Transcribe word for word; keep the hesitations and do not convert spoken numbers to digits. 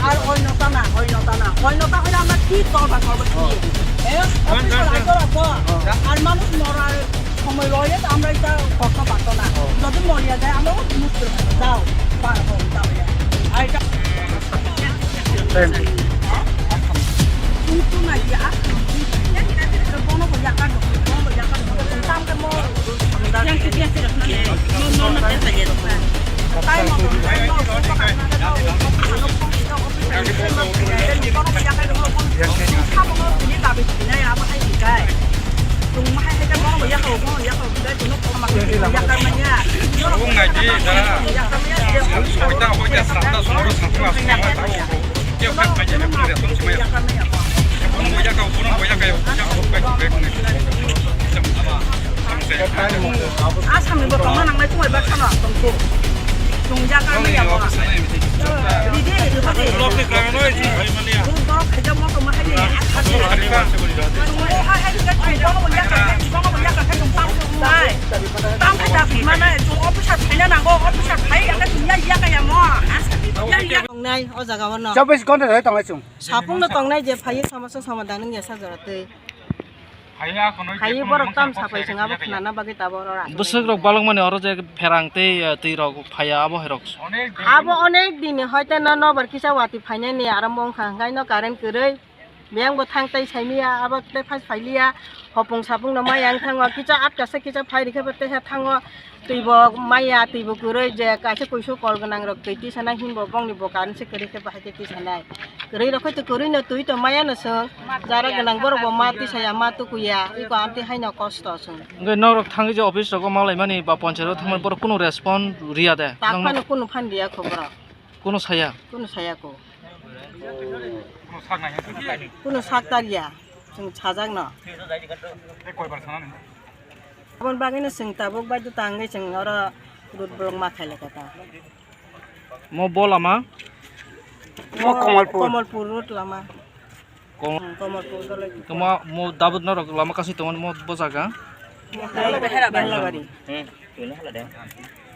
আর অন্যতা না, অন্যতা না, অন্যতা হলে আমরা কি করবা, করবো কি? এ, অফিসে রাখবো, রাখবো। আর মানুষ মরার সময় রয়ে তো আমরা এটা করতে পারতো না। যদি মরিয়া যায়, আমরাও মুশকিল হয়ে যাও, পারবো, যাও। আর এটা Asamni bo tongma nangnai, chumai baksa no tongkhe. Chungjak ang ya bo. Ridi, ridi. Borok khaijak mo tongma hai ni, asadi. Chungo hai hai khe chungo bo yakha, chungo bo yakha khe chungo tam nai. Tam hai da mana, chungo officer phaina nango, officer phai ya khe chungo ya yakha ya mo. Tongnai o jaga o no. Chobbish ghonta dhori tongnai chwng. Sapung no tongnai je phai, somosa somadhan wngya sa jora twi. Hai borok tam sapai chwng abo khnana bagwi tabok oro aswk. Bwswk rok balok mani oro je pherang tei, eh, twi rok phaiya abo hai rok. Abo onek din ni hoite no nobar kisa watwi phainani arambo wngkha, hwnkhe no current kwrwi. Biyang bo thang tei saimaya, abo tei phai phailiya. Hopung sapung no maya wng thango, kisa atka se kisa phai rikhe bo teisa thango. Twi bo maya, twi bo kwrwi, je kaisa kuisu kol gwnang rok twi tisanai hinbo bongni bo current se kwrwi khe bahai khe tisanai. Kwrwi rok khe to kwrwi no twi to maya no chwng. Jara gwnang borok bo ma tisaya, ma tukuya, iko amtwi haino kosto chwng. Hwnkhe nok rok thangwi je office rogo ma laimani ba ponchayat o thangmani borok kunu respond riya de? Tak phano kunu phan riya kho borok. Kunu saya? Kunu saya kho. Kunu sak tariya, chwng sajak no. Aboni bagwi no chwng tabuk bai do tangwi chwng oro road block ma khailai kha ta. Mo bo lama? Mo Kamalpur. Kamalpur road lama. Kom- Hmm, Kamalpur dolai. Kama mo dabut norok lama kasi tongo mo bo jaga? Mo hai Behlabari.